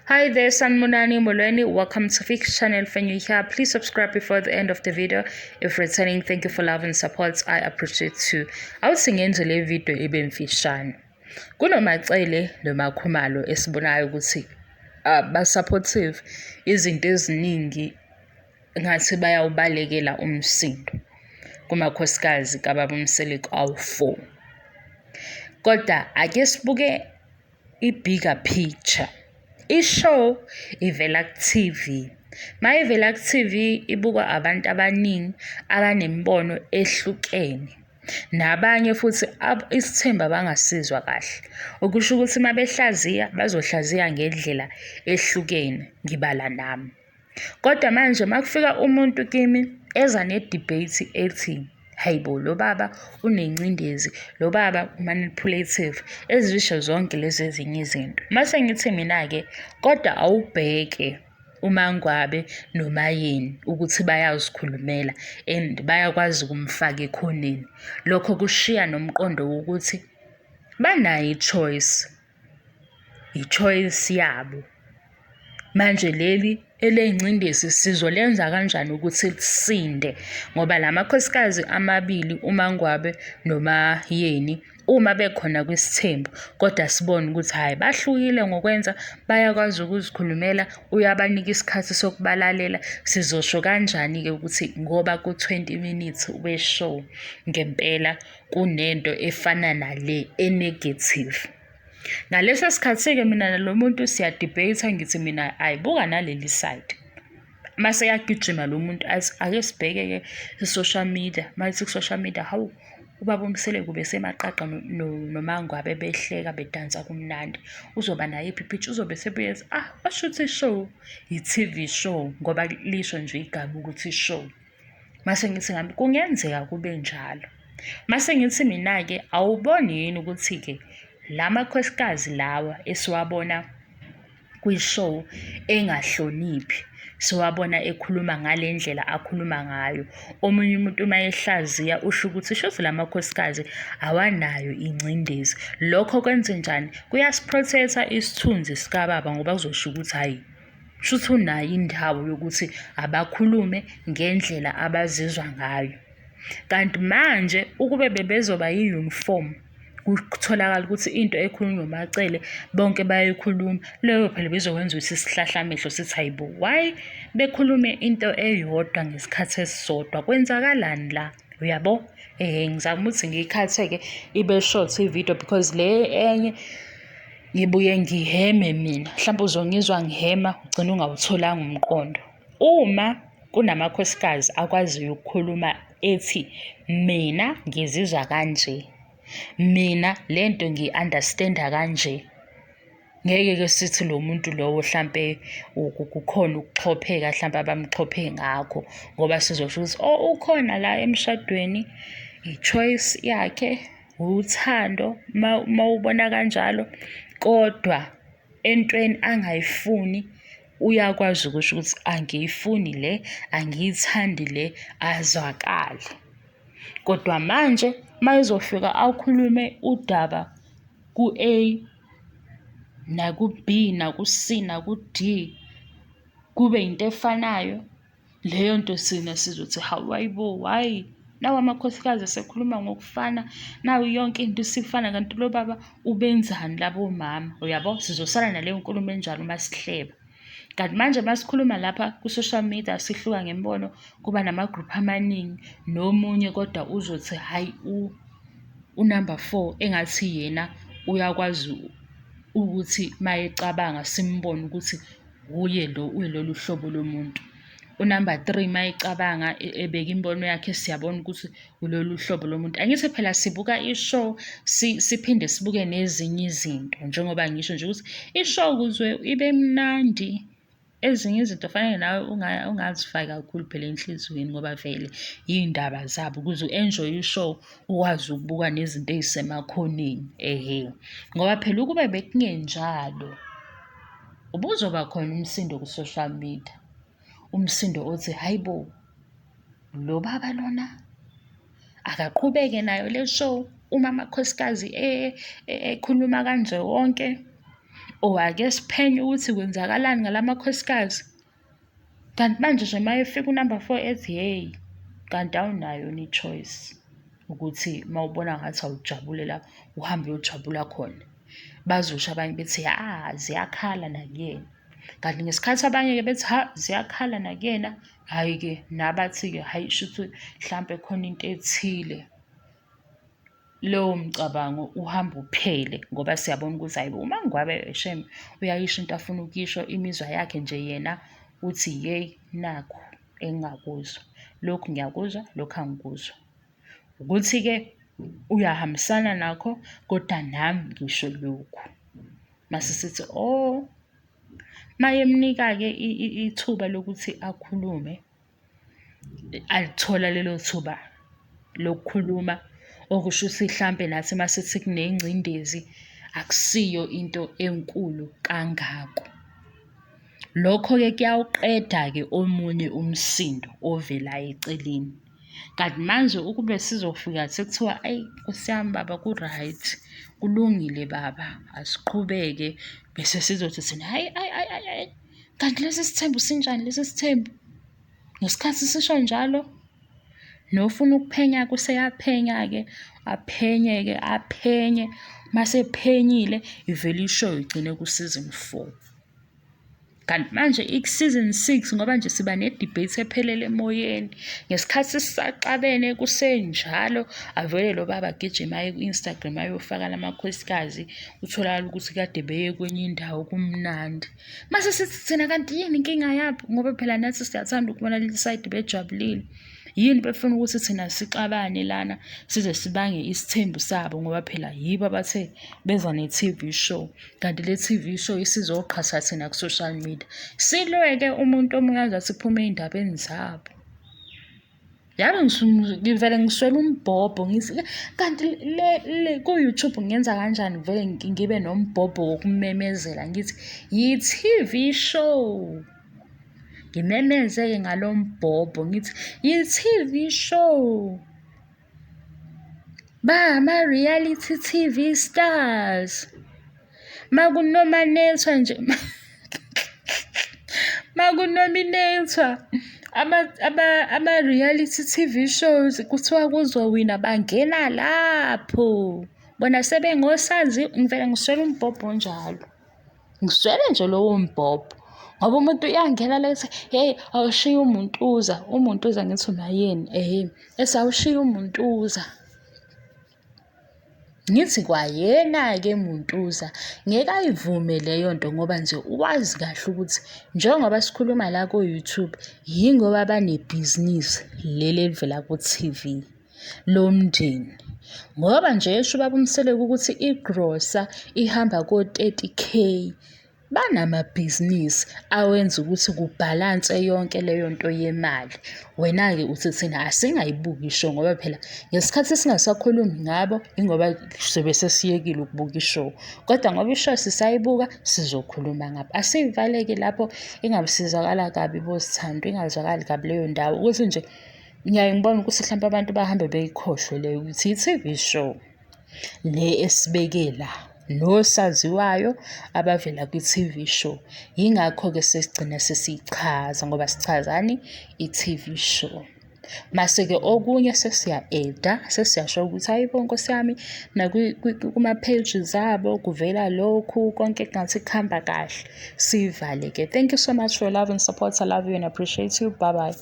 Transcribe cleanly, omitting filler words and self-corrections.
Hi there, Sanibonani Molweni. Welcome to Fix Channel. If you're new here, please subscribe before the end of the video. If returning, thank you for love and support. I appreciate you. Awuthi ngenze le video ibe mfishane. KunoMaCele noMaKhumalo esibonayo ukuthi ba-supportive izinto eziningi ngathi bayawubalekela umsindo kumakhosikazi kababa uMseleku awu-4. Kodwa ake sibuke i-bigger picture. I-show ivela ku-TV. Mayivela ku-TV ibukwa abantu abaningi abanemibono ehlukene. Nabanye futhi isithembu abangasizwa kahle. Okusho ukuthi uma behlaziya bazohlaziya ngendlela ehlukene, ngibala nami. Kodwa manje uma kufika umuntu kimi eza ne-debate ethi, hayi bo, lo baba unengcindezi, lo baba u-manipulative, ezisho zonke lezi ezinye izinto. Mase ngithi mina-ke, kodwa awubheke uMaNgwabe noMaYeni ukuthi bayazikhulumela and bayakwazi ukumfaka ekhoneni. Lokho kushiya nomqondo wokuthi banayo i-choice, i-choice yabo. Manje leli eley'ngcindezi sizolenza kanjani ukuthi lisinde? Ngoba la makhosikazi amabili uMaNgwabe noMaYeni uma bekhona kwisithembu kodwa sibone ukuthi hhayi bahlukile ngokwenza, bayakwazi ukuzikhulumela, uyabanika isikhathi sokubalalela. Sizosho kanjani-ke ukuthi ngoba ku-20 minutes we-show ngempela kunento efana nale e-negative. Ngaleso sikhathi-ke mina nalo muntu siya-debate-a ngithi mina ayibuka naleli side. Mase eyagijima lo muntu athi ake sibheke-ke i-social media, mayethi ku-social media, hawu ubaba uMseleku ubesemaqaqa noMaNgwabe behleka bedansa kumnandi. Uzoba nayiphi i-picture? Uzobe esebuye ethi, ah, basho ukuthi i-show, i-T_V show ngoba lisho nje igama ukuthi i-show. Mase ngithi ngami kungenzeka kube njalo. Mase ngithi mina-ke awuboni yini ukuthi-ke la makhosikazi lawa esiwabona kwi-show engahloniphi, siwabona ekhuluma ngale ndlela akhuluma ngayo. Omunye umuntu uma ehlaziya usho ukuthi shuthi la makhosikazi awanayo ingcindezi. Lokho kwenzenjani? Kuyasi-protect-a isithunzi sikababa ngoba kuzosho ukuthi hhayi, shuthi unayo indawo yokuthi abakhulume ngendlela abazizwa ngayo. Kanti manje ukube bebezoba yi-uniform, kutholakala ukuthi into ekhulunywa uMaCele bonke bayayikhuluma, leyo phela ibizokwenza ukuthi sihlahle amehlo sithi hayi bo, why bekhulume into eyodwa ngesikhathi esisodwa, kwenzakalani la? Uyabo? Ngizama ukuthi ngiyi-cut-e-ke ibe short i-video because le enye ngibuye ngihheme mina, mhlampe uzongizwa ngihhema ugcine ungawutholanga umqondo. Uma kunamakhosikazi akwaziyo ukukhuluma ethi mina ngizizwa kanje, mina lento ngiyi-understand-a kanje, ngeke-ke sithi lo muntu lowo hlampe kukhona ukuxhopheka hlampe abamxhophe ngakho ngoba sizosho ukuthi oh ukhona la emshadweni, i-choice yakhe, uthando uma ubona kanjalo, kodwa entweni angayifuni uyakwazi ukusho ukuthi angiyifuni le, angiyithandi le, azwakale. Kodwa manje uma ezofika akhulume udaba ku-A naku-B naku-C naku-D kube into efanayo, leyo nto thina sizothi hawu hayibo, hhayi nawa amakhosikazi esekhuluma ngokufana, nawu yonke into isifana kanti lo baba ubenzani labo mama, uyabo? Sizosala naleyo nkulumo enjalo uma sihleba. Kanti manje uma sikhuluma lapha ku-social media sihluka ngemibono, kuba nama-group amaningi, nomunye kodwa uzothi hhayi u-number 4 engathi yena uyakwazi ukuthi uma ecabanga simbone ukuthi wuye lo, uyilolu hlobo lomuntu. U-number 3 uma ecabanga ebeka imibono yakhe siyabona ukuthi ulolu hlobo lomuntu. Angithi phela sibuka i-show siphinde sibuke nezinye izinto njengoba ngisho nje ukuthi i-show ukuze ibe mnandi ezinye izinto fanele nawe ungazifaki kakhulu phela enhliziyweni ngoba vele iy'ndaba zabo ukuze u-enjoy i-show ukwazi ukubuka nezinto ey'semakhoneni, ehhe. Ngoba phela ukube bekungenjalo ubuzoba khona umsindo ku-social media, umsindo othi hhayi bo, lo baba lona akaqhubeke nayo le show uma amakhosikazi ekhuluma kanje wonke. Or ake siphenye ukuthi kwenzakalani ngala makhosikazi. Kanti manje nje uma efika unamba 4 ethi hey, kanti awunayo ni-choice ukuthi uma ubona ngathi awujabule la uhambe uyojabula khona. Bazosho abanye bethi ha ziyakhala nakuyena. Kanti ngesikhathi abanye-ke bethi ha ziyakhala nakuyena, hhayi-ke nabathi-ke hhayi shuthi hlampe khona into ethile. Lowo mcabango uhamba uphele ngoba siyabona ukuthi hhayi bo uMaNgwabe shame uyayisho into afuna ukuyisho, imizwa yakhe nje yena uthi yeyi nakhu engingakuzwa, lokhu ngiyakuzwa, lokhu angikuzwa. Ukuthi-ke uyahambisana nakho kodwa nami ngisho lokhu. Mase sithi oh, mayemnika-ke ithuba lokuthi akhulume, alithola lelo thuba lokukhuluma, okusho ukuthi hlampe nathi masithi kunengcindezi akusiyo into enkulu kangako. Lokho-ke kuyawuqeda-ke omunye umsindo ovelayo eceleni. Kanti manje ukube sizofika sekuthiwa ayi Nkosi yami baba ku-right, kulungile baba, asiqhubeke bese sizothi thina hhayi hhayi hhayi hhayi hhayi, kanti lesi sithembu sinjani lesi sithembu? Ngesikhathi sisho njalo, nofuna ukuphenya-ke useyaphenya-ke, aphenye-ke aphenye, mase ephenyile ivele i-show igcine ku-season 4. Kanti manje iku-season 6 ngoba nje siba ne-debate ephelele emoyeni. Ngesikhathi sisaxabene kusenjalo, avele lo baba agijime aye ku-Instagram ayofaka lamakhosikazi, kutholakala ukuthi kade beye kwenye indawo kumnandi. Mase sithi thina kanti yini inkinga yabo? Ngoba phela nathi siyathanda ukubona leli sayidi bejabulile. Yini befuna ukuthi thina sixabane lana size sibange isithembu sabo ngoba phela yibo abathe beza ne-T_V show. Kanti le T_V show isizoqhatha thina ku-social media. Silwe-ke umuntu omunye aze athi phume ey'ndabeni zabo. Yabe ngivele ngiswele umbhobho ngithi kanti le ku-YouTube ngingenza kanjani ngivele ngibe nombhobho wokumemezela ngithi yi-T_V show. Ngimemeze-ke ngalo mbhobho ngithi yi-T_V show. Ba ama-reality T_V stars. Makunominate-wa nje makunominate-wa ama-reality T_V shows kuthiwa kuzowina bangena lapho. Bona sebengosazi ngivele ngiswele umbhobho onjalo. Ngiswele nje lowo mbhobho. Ngoba umuntu uyangena la ethi, hheyi awushiye umuntuza, umuntuza ngithi umayeni ehhe, ethi awushiye umuntuza. Ngithi kwayena-ke Muntuza ngeke ayivume leyo nto ngoba nje wazi kahle ukuthi njengoba sikhuluma la ko-YouTube yingoba banebhizinisi leli elivela ku-T_V lomndeni. Ngoba nje esho ubaba uMseleku ukuthi igrosa ihamba ko-30 K. Banamabhizinisi awenza ukuthi kubhalanse yonke leyo nto yemali. Wena-ke uthi thina asingayibuki i-show ngoba phela ngesikhathi singasakhulumi ngabo ingoba sobe sesiyekile ukubuka i-show. Kodwa ngoba i-show sisayibuka sizokhuluma ngabo. Asiyivale-ke lapho ingabisizakala kabi boSithando, ingazwakali kabi leyo ndawo ukuthi nje ngiyaye ngibone ukuthi hlampe abantu bahambe beyikhohlwe leyo ukuthi i-T_V show le esibeke la nosaziwayo abavela kwi-T_V show. Yingakho-ke sesigcina sesiyichaza ngoba sichazani i-T_V show. Mase-ke okunye sesiya-eda, sesiyasho ukuthi hhayi bo nkosi yami kuma-pages abo kuvela lokhu konke kungathi kuhamba kahle. Siyivale-ke. Thank you so much for your love and support. I love you and appreciate you. Bye bye.